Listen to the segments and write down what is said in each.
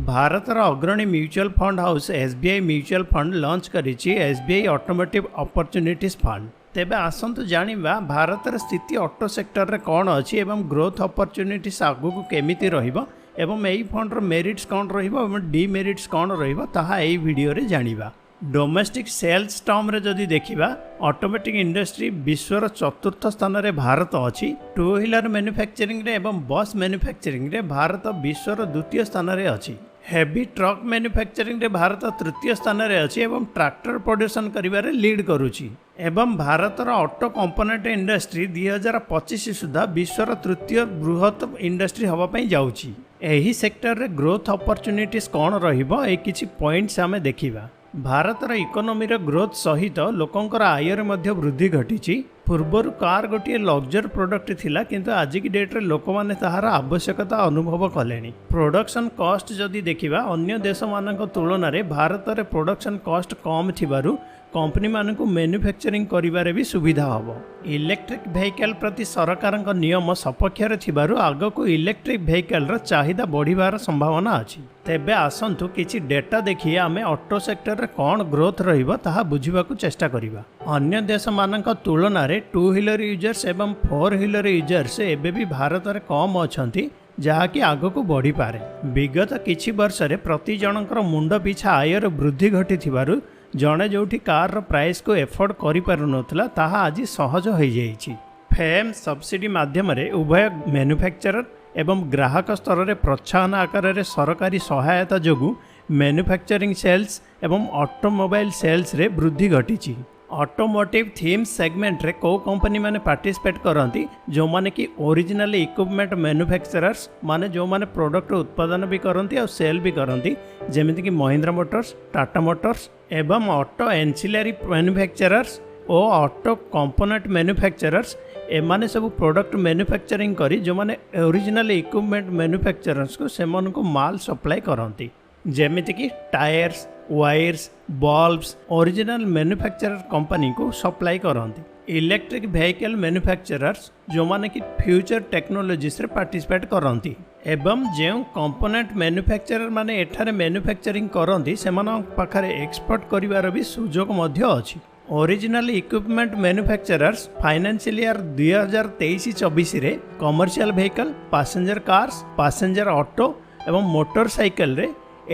ଭାରତର ଅଗ୍ରଣୀ mutual fund house SBI mutual fund launch କରିଛି ଏସ୍ବିଆଇ ଅଟୋମୋଟିଭ୍ ଅପରଚ୍ୟୁନିଟିସ୍ ଫଣ୍ଡ। ତେବେ ଆସନ୍ତୁ ଜାଣିବା ଭାରତର ସ୍ଥିତି ଅଟୋ ସେକ୍ଟରରେ କ'ଣ ଅଛି ଏବଂ ଗ୍ରୋଥ୍ ଅପରଚ୍ୟୁନିଟିସ୍ ଆଗକୁ କେମିତି ରହିବ ଏବଂ ଏହି ଫଣ୍ଡର ମେରିଟ୍ସ କ'ଣ ରହିବ ଏବଂ ଡିମେରିଟ୍ସ କ'ଣ ରହିବ, ତାହା ଏହି ଭିଡ଼ିଓରେ ଜାଣିବା। ଡୋମେଷ୍ଟିକ୍ ସେଲ୍ସ ଟର୍ମରେ ଯଦି ଦେଖିବା, ଅଟୋମୋଟିଭ୍ ଇଣ୍ଡଷ୍ଟ୍ରି ବିଶ୍ୱର ଚତୁର୍ଥ ସ୍ଥାନରେ ଭାରତ ଅଛି। ଟୁ ହ୍ୱିଲର ମ୍ୟାନୁଫ୍ୟାକ୍ଚରିଂରେ ଏବଂ ବସ୍ ମ୍ୟାନୁଫ୍ୟାକ୍ଚରିଂରେ ଭାରତ ବିଶ୍ୱର ଦ୍ୱିତୀୟ ସ୍ଥାନରେ ଅଛି। ହେଭି ଟ୍ରକ୍ ମ୍ୟାନୁଫ୍ୟାକ୍ଚରିଂରେ ଭାରତ ତୃତୀୟ ସ୍ଥାନରେ ଅଛି ଏବଂ ଟ୍ରାକ୍ଟର ପ୍ରଡକ୍ସନ୍ କରିବାରେ ଲିଡ୍ କରୁଛି। ଏବଂ ଭାରତର ଅଟୋ କମ୍ପୋନେଣ୍ଟ ଇଣ୍ଡଷ୍ଟ୍ରି 2025 ସୁଦ୍ଧା ବିଶ୍ୱର ତୃତୀୟ ବୃହତ ଇଣ୍ଡଷ୍ଟ୍ରି ହେବା ପାଇଁ ଯାଉଛି। ଏହି ସେକ୍ଟରରେ ଗ୍ରୋଥ୍ ଅପରଚ୍ୟୁନିଟିସ୍ କ'ଣ ରହିବ, ଏହି କିଛି ପଏଣ୍ଟସ୍ ଆମେ ଦେଖିବା। ଭାରତର ଇକୋନୋମିର ଗ୍ରୋଥ୍ ସହିତ ଲୋକଙ୍କର ଆୟରେ ମଧ୍ୟ ବୃଦ୍ଧି ଘଟିଛି। ପୂର୍ବରୁ କାର୍ ଗୋଟିଏ ଲକ୍ଜରୀ ପ୍ରଡକ୍ଟ ଥିଲା, କିନ୍ତୁ ଆଜିକି ଡେଟ୍ରେ ଲୋକମାନେ ତାହାର ଆବଶ୍ୟକତା ଅନୁଭବ କଲେଣି। ପ୍ରଡକ୍ସନ୍ କଷ୍ଟ ଯଦି ଦେଖିବା, ଅନ୍ୟ ଦେଶମାନଙ୍କ ତୁଳନାରେ ଭାରତରେ ପ୍ରଡକ୍ସନ୍ କଷ୍ଟ କମ୍ ଥିବାରୁ କମ୍ପାନୀମାନଙ୍କୁ ମ୍ୟାନୁଫ୍ୟାକ୍ଚରିଂ କରିବାରେ ବି ସୁବିଧା ହେବ। ଇଲେକ୍ଟ୍ରିକ୍ ଭେହିକାଲ ପ୍ରତି ସରକାରଙ୍କ ନିୟମ ସପକ୍ଷରେ ଥିବାରୁ ଆଗକୁ ଇଲେକ୍ଟ୍ରିକ୍ ଭେହିକାଲର ଚାହିଦା ବଢ଼ିବାର ସମ୍ଭାବନା ଅଛି। ତେବେ ଆସନ୍ତୁ କିଛି ଡେଟା ଦେଖି ଆମେ ଅଟୋ ସେକ୍ଟରରେ କ'ଣ ଗ୍ରୋଥ୍ ରହିବ, ତାହା ବୁଝିବାକୁ ଚେଷ୍ଟା କରିବା। ଅନ୍ୟ ଦେଶମାନଙ୍କ ତୁଳନାରେ ଟୁ ହ୍ୱିଲର ୟୁଜର୍ସ ଏବଂ ଫୋର୍ ହ୍ୱିଲର ୟୁଜର୍ସ ଏବେ ବି ଭାରତରେ କମ୍ ଅଛନ୍ତି, ଯାହାକି ଆଗକୁ ବଢ଼ିପାରେ। ବିଗତ କିଛି ବର୍ଷରେ ପ୍ରତି ଜଣଙ୍କର ମୁଣ୍ଡ ପିଛା ଆୟର ବୃଦ୍ଧି ଘଟିଥିବାରୁ ଜଣେ ଯେଉଁଠି କାର୍ର ପ୍ରାଇସ୍କୁ ଏଫୋର୍ଡ କରିପାରୁନଥିଲା, ତାହା ଆଜି ସହଜ ହୋଇଯାଇଛି। ଫେମ୍ ସବସିଡି ମାଧ୍ୟମରେ ଉଭୟ ମ୍ୟାନୁଫ୍ୟାକ୍ଚରର ଏବଂ ଗ୍ରାହକ ସ୍ତରରେ ପ୍ରୋତ୍ସାହନ ଆକାରରେ ସରକାରୀ ସହାୟତା ଯୋଗୁଁ ମ୍ୟାନୁଫ୍ୟାକ୍ଚରିଂ ସେଲ୍ସ ଏବଂ ଅଟୋମୋବାଇଲ ସେଲ୍ସରେ ବୃଦ୍ଧି ଘଟିଛି। ଅଟୋମୋଟିଭ୍ ଥିମ୍ ସେଗମେଣ୍ଟରେ କେଉଁ କମ୍ପାନୀମାନେ ପାର୍ଟିସିପେଟ୍ କରନ୍ତି? ଯେଉଁମାନେ କି ଓରିଜିନାଲ ଇକ୍ୱିପମେଣ୍ଟ ମ୍ୟାନୁଫ୍ୟାକ୍ଚରର୍ସ, ମାନେ ଯେଉଁମାନେ ପ୍ରଡ଼କ୍ଟ ଉତ୍ପାଦନ ବି କରନ୍ତି ଆଉ ସେଲ୍ ବି କରନ୍ତି, ଯେମିତିକି ମହିନ୍ଦ୍ରା ମୋଟର୍ସ, ଟାଟା ମୋଟର୍ସ ଏବଂ ଅଟୋ ଏନ୍ସିଲାରୀ ମ୍ୟାନୁଫ୍ୟାକ୍ଚରର୍ସ ଓ ଅଟୋ କମ୍ପୋନେଣ୍ଟ ମ୍ୟାନୁଫ୍ୟାକ୍ଚରର୍ସ। ଏମାନେ ସବୁ ପ୍ରଡ଼କ୍ଟ ମ୍ୟାନୁଫ୍ୟାକ୍ଚରିଂ କରି ଯେଉଁମାନେ ଓରିଜିନାଲ ଇକ୍ୱିପମେଣ୍ଟ ମ୍ୟାନୁଫ୍ୟାକ୍ଚରର୍ସକୁ ସେମାନଙ୍କୁ ମାଲ ସପ୍ଲାଏ କରନ୍ତି, ଯେମିତିକି ଟାୟାର୍ସ, ୱାୟାର୍ସ, ବଲ୍ବସ୍ ଓରିଜିନାଲ ମ୍ୟାନୁଫ୍ୟାକ୍ଚରର କମ୍ପାନୀକୁ ସପ୍ଲାଏ କରନ୍ତି। ଇଲେକ୍ଟ୍ରିକ୍ ଭେହିକାଲ ମ୍ୟାନୁଫ୍ୟାକ୍ଚରର୍ସ, ଯେଉଁମାନେ କି ଫ୍ୟୁଚର ଟେକ୍ନୋଲୋଜିସରେ ପାର୍ଟିସିପେଟ୍ କରନ୍ତି ଏବଂ ଯେଉଁ କମ୍ପୋନେଣ୍ଟ ମ୍ୟାନୁଫ୍ୟାକ୍ଚରର ମାନେ ଏଠାରେ ମ୍ୟାନୁଫ୍ୟାକ୍ଚରିଂ କରନ୍ତି, ସେମାନଙ୍କ ପାଖରେ ଏକ୍ସପୋର୍ଟ କରିବାର ବି ସୁଯୋଗ ମଧ୍ୟ ଅଛି। Original equipment manufacturers financial year 2023-24ରେ commercial vehicle, passenger cars, passenger auto ଏବଂ ମୋଟର ସାଇକେଲରେ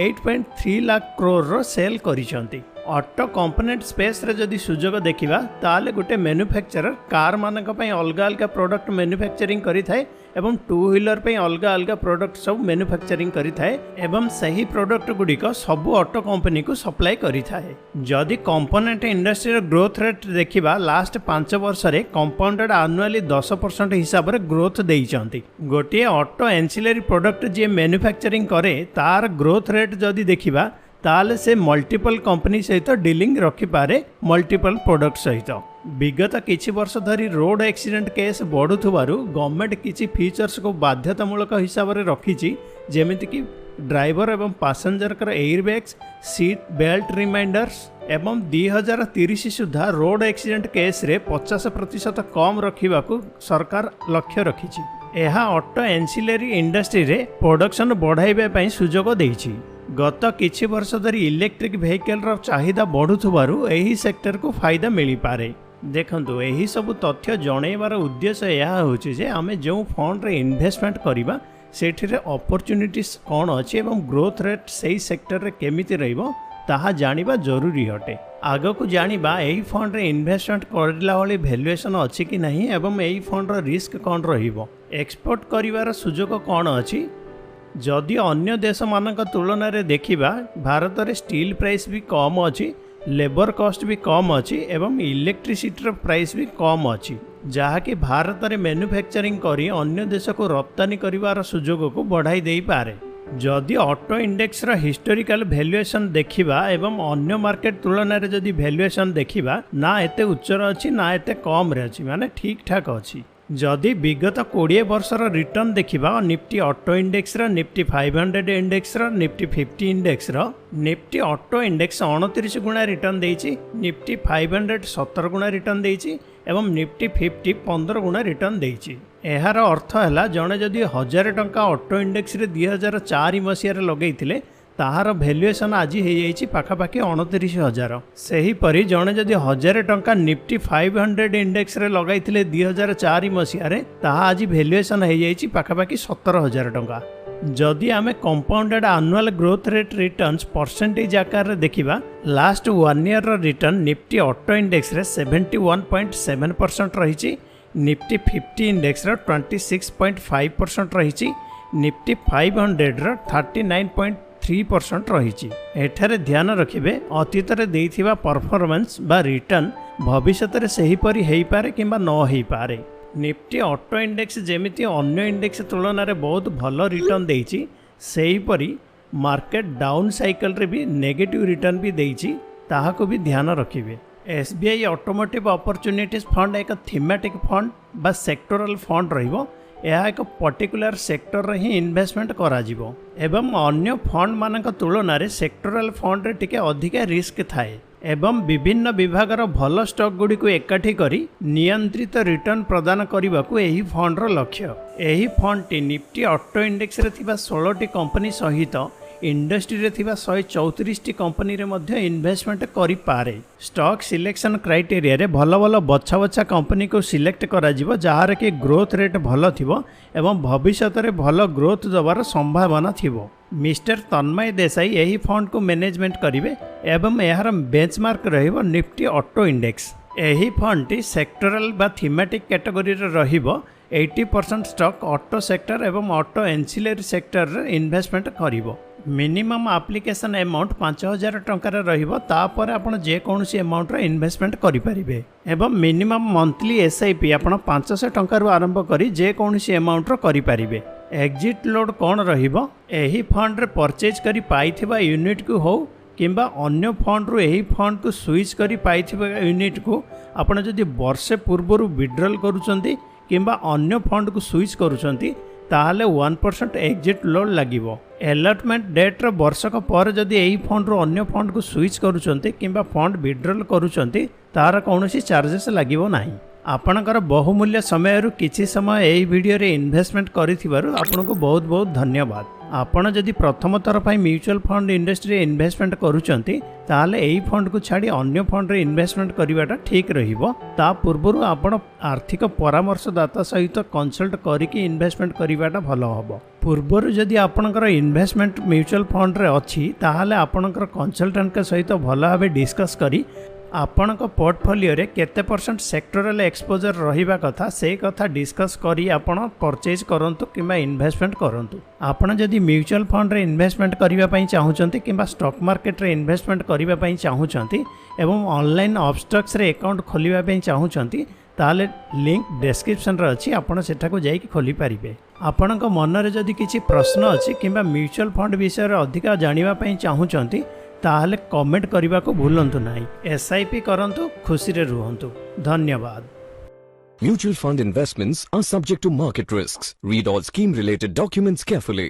8.3 ଲାଖ କ୍ରୋରର ସେଲ୍ କରିଛନ୍ତି। ଅଟୋ କମ୍ପୋନେଣ୍ଟ ସ୍ପେସ୍ରେ ଯଦି ସୁଯୋଗ ଦେଖିବା, ତାହେଲେ ଗୋଟେ ମ୍ୟାନୁଫ୍ୟାକ୍ଚରର କାର୍ମାନଙ୍କ ପାଇଁ ଅଲଗା ଅଲଗା ପ୍ରଡ଼କ୍ଟ ମ୍ୟାନୁଫ୍ୟାକ୍ଚରିଂ କରିଥାଏ ଏବଂ ଟୁ ହ୍ୱିଲର ପାଇଁ ଅଲଗା ଅଲଗା ପ୍ରଡ଼କ୍ଟ ସବୁ ମ୍ୟାନୁଫ୍ୟାକ୍ଚରିଂ କରିଥାଏ ଏବଂ ସେହି ପ୍ରଡ଼କ୍ଟ ଗୁଡ଼ିକ ସବୁ ଅଟୋ କମ୍ପାନୀକୁ ସପ୍ଲାଏ କରିଥାଏ। ଯଦି କମ୍ପୋନେଣ୍ଟ ଇଣ୍ଡଷ୍ଟ୍ରିର ଗ୍ରୋଥ୍ ରେଟ୍ ଦେଖିବା, ଲାଷ୍ଟ 5 ବର୍ଷରେ କମ୍ପାଉଣ୍ଡେଡ଼ ଆନୁଆଲି 10% ହିସାବରେ ଗ୍ରୋଥ୍ ଦେଇଛନ୍ତି। ଗୋଟିଏ ଅଟୋ ଏନ୍ସିଲାରୀ ପ୍ରଡ଼କ୍ଟ ଯିଏ ମ୍ୟାନୁଫ୍ୟାକ୍ଚରିଂ କରେ, ତାର ଗ୍ରୋଥ୍ ରେଟ୍ ଯଦି ଦେଖିବା, ତାହେଲେ ସେ ମଲ୍ଟିପଲ୍ କମ୍ପାନୀ ସହିତ ଡିଲିଂ ରଖିପାରେ, ମଲ୍ଟିପଲ୍ ପ୍ରଡ଼କ୍ଟ ସହିତ। ବିଗତ କିଛି ବର୍ଷ ଧରି ରୋଡ଼ ଆକ୍ସିଡେଣ୍ଟ କେସ୍ ବଢ଼ୁଥିବାରୁ ଗଭର୍ଣ୍ଣମେଣ୍ଟ କିଛି ଫିଚର୍ସକୁ ବାଧ୍ୟତାମୂଳକ ହିସାବରେ ରଖିଛି, ଯେମିତିକି ଡ୍ରାଇଭର ଏବଂ ପାସେଞ୍ଜରଙ୍କର air bags, seat belt ରିମାଇଣ୍ଡର୍ସ ଏବଂ 2030 ସୁଦ୍ଧା ରୋଡ଼ ଆକ୍ସିଡେଣ୍ଟ କେସ୍ରେ 50% କମ୍ ରଖିବାକୁ ସରକାର ଲକ୍ଷ୍ୟ ରଖିଛି। ଏହା ଅଟୋ ଏନ୍ସିଲାରୀ ଇଣ୍ଡଷ୍ଟ୍ରିରେ ପ୍ରଡକ୍ସନ୍ ବଢ଼ାଇବା ପାଇଁ ସୁଯୋଗ ଦେଇଛି। ଗତ କିଛି ବର୍ଷ ଧରି ଇଲେକ୍ଟ୍ରିକ୍ ଭେହିକାଲର ଚାହିଦା ବଢ଼ୁଥିବାରୁ ଏହି ସେକ୍ଟରକୁ ଫାଇଦା ମିଳିପାରେ। ଦେଖନ୍ତୁ, ଏହି ସବୁ ତଥ୍ୟ ଜଣାଇବାର ଉଦ୍ଦେଶ୍ୟ ଏହା ହେଉଛି ଯେ ଆମେ ଯେଉଁ ଫଣ୍ଡରେ ଇନଭେଷ୍ଟମେଣ୍ଟ କରିବା, ସେଠିରେ ଅପରଚ୍ୟୁନିଟିସ୍ କ'ଣ ଅଛି ଏବଂ ଗ୍ରୋଥ୍ ରେଟ୍ ସେଇ ସେକ୍ଟରରେ କେମିତି ରହିବ, ତାହା ଜାଣିବା ଜରୁରୀ ଅଟେ। ଆଗକୁ ଜାଣିବା ଏହି ଫଣ୍ଡରେ ଇନଭେଷ୍ଟମେଣ୍ଟ କରିଲା ଭଳି ଭ୍ୟାଲୁଏସନ୍ ଅଛି କି ନାହିଁ ଏବଂ ଏହି ଫଣ୍ଡର ରିସ୍କ କ'ଣ ରହିବ, ଏକ୍ସପୋର୍ଟ କରିବାର ସୁଯୋଗ କ'ଣ ଅଛି। ଯଦି ଅନ୍ୟ ଦେଶମାନଙ୍କ ତୁଳନାରେ ଦେଖିବା, ଭାରତରେ ଷ୍ଟିଲ୍ ପ୍ରାଇସ୍ ବି କମ୍ ଅଛି, ଲେବର କଷ୍ଟ ବି କମ୍ ଅଛି ଏବଂ ଇଲେକ୍ଟ୍ରିସିଟିର ପ୍ରାଇସ୍ ବି କମ୍ ଅଛି, ଯାହାକି ଭାରତରେ ମ୍ୟାନୁଫ୍ୟାକ୍ଚରିଂ କରି ଅନ୍ୟ ଦେଶକୁ ରପ୍ତାନୀ କରିବାର ସୁଯୋଗକୁ ବଢ଼ାଇ ଦେଇପାରେ। ଯଦି ଅଟୋ ଇଣ୍ଡେକ୍ସର ହିଷ୍ଟୋରିକାଲ ଭ୍ୟାଲୁଏସନ୍ ଦେଖିବା ଏବଂ ଅନ୍ୟ ମାର୍କେଟ ତୁଳନାରେ ଯଦି ଭ୍ୟାଲୁଏସନ୍ ଦେଖିବା, ନା ଏତେ ଉଚ୍ଚରେ ଅଛି, ନା ଏତେ କମ୍ରେ ଅଛି, ମାନେ ଠିକ୍ ଠାକ୍ ଅଛି। ଯଦି ବିଗତ 20 ବର୍ଷର ରିଟର୍ନ ଦେଖିବା, ନିଫ୍ଟି ଅଟୋ ଇଣ୍ଡେକ୍ସର, ନିଫ୍ଟି 500 ଇଣ୍ଡେକ୍ସର, ନିଫ୍ଟି 50 ଇଣ୍ଡେକ୍ସର, ନିଫ୍ଟି ଅଟୋ ଇଣ୍ଡେକ୍ସ 29 ଗୁଣା ରିଟର୍ନ ଦେଇଛି, ନିଫ୍ଟି 500 17 ଗୁଣା ରିଟର୍ନ ଦେଇଛି ଏବଂ ନିଫ୍ଟି 50 15 ଗୁଣା ରିଟର୍ନ ଦେଇଛି। ଏହାର ଅର୍ଥ ହେଲା, ଜଣେ ଯଦି 1000 ଟଙ୍କା ଅଟୋ ଇଣ୍ଡେକ୍ସରେ 2004 ମସିହାରେ ଲଗେଇଥିଲେ, ତାହାର ଭ୍ୟାଲୁଏସନ୍ ଆଜି ହେଇଯାଇଛି ପାଖାପାଖି 29,000। ସେହିପରି ଜଣେ ଯଦି 1000 ଟଙ୍କା ନିଫ୍ଟି 500 ଇଣ୍ଡେକ୍ସରେ ଲଗାଇଥିଲେ 2004 ମସିହାରେ, ତାହା ଆଜି ଭ୍ୟାଲୁଏସନ୍ ହେଇଯାଇଛି ପାଖାପାଖି 17,000 ଟଙ୍କା। ଯଦି ଆମେ compounded annual growth rate returns percentage ଆକାରରେ ଦେଖିବା, ଲାଷ୍ଟ ୱାନ୍ ଇୟର୍ର ରିଟର୍ନ ନିଫ୍ଟି ଅଟୋ ଇଣ୍ଡେକ୍ସରେ 71.7% ରହିଛି, ନିଫ୍ଟି 50 ଇଣ୍ଡେକ୍ସର 26.5% ରହିଛି, ନିଫ୍ଟି 500ର 39.3% ରହିଛି। ଏଠାରେ ଧ୍ୟାନ ରଖିବେ, ଅତୀତରେ ଦେଇଥିବା ପରଫର୍ମାନ୍ସ ବା ରିଟର୍ନ ଭବିଷ୍ୟତରେ ସେହିପରି ହେଇପାରେ କିମ୍ବା ନ ହେଇପାରେ। ନିଫ୍ଟି ଅଟୋ ଇଣ୍ଡେକ୍ସ ଯେମିତି ଅନ୍ୟ ଇଣ୍ଡେକ୍ସ ତୁଳନାରେ ବହୁତ ଭଲ ରିଟର୍ନ ଦେଇଛି, ସେହିପରି ମାର୍କେଟ ଡାଉନ୍ ସାଇକେଲରେ ବି ନେଗେଟିଭ୍ ରିଟର୍ନ ବି ଦେଇଛି, ତାହାକୁ ବି ଧ୍ୟାନ ରଖିବେ। S B I automotive opportunities fund ଏକ ଥିମାଟିକ୍ ଫଣ୍ଡ ବା ସେକ୍ଟୋରାଲ ଫଣ୍ଡ ରହିବ। ଏହା ଏକ ପର୍ଟିକୁଲାର ସେକ୍ଟରରେ ହିଁ ଇନଭେଷ୍ଟମେଣ୍ଟ କରାଯିବ ଏବଂ ଅନ୍ୟ ଫଣ୍ଡମାନଙ୍କ ତୁଳନାରେ ସେକ୍ଟୋରାଲ ଫଣ୍ଡରେ ଟିକେ ଅଧିକା ରିସ୍କ ଥାଏ ଏବଂ ବିଭିନ୍ନ ବିଭାଗର ଭଲ ଷ୍ଟକ୍ ଗୁଡ଼ିକୁ ଏକାଠି କରି ନିୟନ୍ତ୍ରିତ ରିଟର୍ନ ପ୍ରଦାନ କରିବାକୁ ଏହି ଫଣ୍ଡର ଲକ୍ଷ୍ୟ। ଏହି ଫଣ୍ଡଟି ନିଫ୍ଟି ଅଟୋ ଇଣ୍ଡେକ୍ସରେ ଥିବା 16ଟି କମ୍ପାନୀ ସହିତ ଇଣ୍ଡଷ୍ଟ୍ରିରେ ଥିବା 134ଟି କମ୍ପାନୀରେ ମଧ୍ୟ ଇନଭେଷ୍ଟମେଣ୍ଟ କରିପାରେ। ଷ୍ଟକ୍ ସିଲେକ୍ସନ୍ କ୍ରାଇଟେରିଆରେ ଭଲ ଭଲ ବଛା ବଛା କମ୍ପାନୀକୁ ସିଲେକ୍ଟ କରାଯିବ, ଯାହାର କି ଗ୍ରୋଥ୍ ରେଟ୍ ଭଲ ଥିବ ଏବଂ ଭବିଷ୍ୟତରେ ଭଲ ଗ୍ରୋଥ୍ ଦେବାର ସମ୍ଭାବନା ଥିବ। ମିଷ୍ଟର ତନ୍ମୟ ଦେଶାଇ ଏହି ଫଣ୍ଡକୁ ମ୍ୟାନେଜମେଣ୍ଟ କରିବେ ଏବଂ ଏହାର ବେଞ୍ଚମାର୍କ ରହିବ ନିଫ୍ଟି ଅଟୋ ଇଣ୍ଡେକ୍ସ। ଏହି ଫଣ୍ଡଟି ସେକ୍ଟରାଲ ବା ଥିମାଟିକ୍ କ୍ୟାଟେଗୋରୀରେ ରହିବ। 80% ଷ୍ଟକ୍ ଅଟୋ ସେକ୍ଟର ଏବଂ ଅଟୋ ଏନ୍ସିଲାରୀ ସେକ୍ଟରରେ ଇନଭେଷ୍ଟମେଣ୍ଟ କରିବ। ମିନିମମ୍ ଆପ୍ଲିକେସନ୍ ଆମାଉଣ୍ଟ 5000 ଟଙ୍କାରେ ରହିବ। ତାପରେ ଆପଣ ଯେକୌଣସି ଆମାଉଣ୍ଟର ଇନଭେଷ୍ଟମେଣ୍ଟ କରିପାରିବେ ଏବଂ minimum monthly S I P ଆପଣ 500 ଟଙ୍କାରୁ ଆରମ୍ଭ କରି ଯେକୌଣସି ଆମାଉଣ୍ଟର କରିପାରିବେ। ଏକ୍ଜିଟ୍ ଲୋଡ୍ କ'ଣ ରହିବ? ଏହି ଫଣ୍ଡରେ ପରଚେଜ୍ କରି ପାଇଥିବା ୟୁନିଟ୍କୁ ହେଉ କିମ୍ବା ଅନ୍ୟ ଫଣ୍ଡରୁ ଏହି ଫଣ୍ଡକୁ ସୁଇଚ୍ କରି ପାଇଥିବା ୟୁନିଟ୍କୁ ଆପଣ ଯଦି ବର୍ଷେ ପୂର୍ବରୁ ୱିଡ୍ରଲ୍ କରୁଛନ୍ତି କିମ୍ବା ଅନ୍ୟ ଫଣ୍ଡକୁ ସୁଇଚ୍ କରୁଛନ୍ତି, ତାହେଲେ 1% ଏକ୍ଜିଟ୍ ଲୋଡ୍ ଲାଗିବ। ଆଲଟମେଣ୍ଟ ଡେଟ୍ର ବର୍ଷକ ପରେ ଯଦି ଏହି ଫଣ୍ଡରୁ ଅନ୍ୟ ଫଣ୍ଡକୁ ସୁଇଚ୍ କରୁଛନ୍ତି କିମ୍ବା ଫଣ୍ଡ ୱିଡ୍ରଲ୍ କରୁଛନ୍ତି, ତାହାର କୌଣସି ଚାର୍ଜେସ୍ ଲାଗିବ ନାହିଁ। ଆପଣଙ୍କର ବହୁମୂଲ୍ୟ ସମୟରୁ କିଛି ସମୟ ଏହି ଭିଡ଼ିଓରେ ଇନଭେଷ୍ଟମେଣ୍ଟ କରିଥିବାରୁ ଆପଣଙ୍କୁ ବହୁତ ବହୁତ ଧନ୍ୟବାଦ। ଆପଣ ଯଦି ପ୍ରଥମ ଥର ପାଇଁ ମ୍ୟୁଚୁଆଲ ଫଣ୍ଡ ଇଣ୍ଡଷ୍ଟ୍ରିରେ ଇନଭେଷ୍ଟମେଣ୍ଟ କରୁଛନ୍ତି, ତାହେଲେ ଏହି ଫଣ୍ଡକୁ ଛାଡ଼ି ଅନ୍ୟ ଫଣ୍ଡରେ ଇନଭେଷ୍ଟମେଣ୍ଟ କରିବାଟା ଠିକ୍ ରହିବ। ତା ପୂର୍ବରୁ ଆପଣ ଆର୍ଥିକ ପରାମର୍ଶଦାତା ସହିତ କନସଲ୍ଟ କରିକି ଇନଭେଷ୍ଟମେଣ୍ଟ କରିବାଟା ଭଲ ହେବ। ପୂର୍ବରୁ ଯଦି ଆପଣଙ୍କର ଇନଭେଷ୍ଟମେଣ୍ଟ ମ୍ୟୁଚୁଆଲ ଫଣ୍ଡରେ ଅଛି, ତାହେଲେ ଆପଣଙ୍କର କନସଲଟାଣ୍ଟଙ୍କ ସହିତ ଭଲ ଭାବେ ଡିସ୍କସ୍ କରି ଆପଣଙ୍କ ପୋର୍ଟଫୋଲିଓରେ କେତେ ପରସେଣ୍ଟ ସେକ୍ଟୋରାଲ ଏକ୍ସପୋଜର ରହିବା କଥା, ସେଇ କଥା ଡିସ୍କସ୍ କରି ଆପଣ ପରଚେଜ୍ କରନ୍ତୁ କିମ୍ବା ଇନଭେଷ୍ଟମେଣ୍ଟ କରନ୍ତୁ। ଆପଣ ଯଦି ମ୍ୟୁଚୁଆଲ ଫଣ୍ଡରେ ଇନଭେଷ୍ଟମେଣ୍ଟ କରିବା ପାଇଁ ଚାହୁଁଛନ୍ତି କିମ୍ବା ଷ୍ଟକ୍ ମାର୍କେଟରେ ଇନଭେଷ୍ଟମେଣ୍ଟ କରିବା ପାଇଁ ଚାହୁଁଛନ୍ତି ଏବଂ ଅନଲାଇନ୍ ଅପଷ୍ଟକ୍ସରେ ଆକାଉଣ୍ଟ ଖୋଲିବା ପାଇଁ ଚାହୁଁଛନ୍ତି, ତାହେଲେ ଲିଙ୍କ ଡେସ୍କ୍ରିପସନ୍ରେ ଅଛି, ଆପଣ ସେଠାକୁ ଯାଇକି ଖୋଲିପାରିବେ। ଆପଣଙ୍କ ମନରେ ଯଦି କିଛି ପ୍ରଶ୍ନ ଅଛି କିମ୍ବା ମ୍ୟୁଚୁଆଲ ଫଣ୍ଡ ବିଷୟରେ ଅଧିକା ଜାଣିବା ପାଇଁ ଚାହୁଁଛନ୍ତି, ତାହେଲେ କମେଣ୍ଟ କରିବାକୁ ଭୁଲନ୍ତୁ ନାହିଁ। ଏସ୍ I P କରନ୍ତୁ, ଖୁସିରେ ରୁହନ୍ତୁ। ଧନ୍ୟବାଦ। Mutual fund investments are subject to market risks. Read all scheme related documents carefully.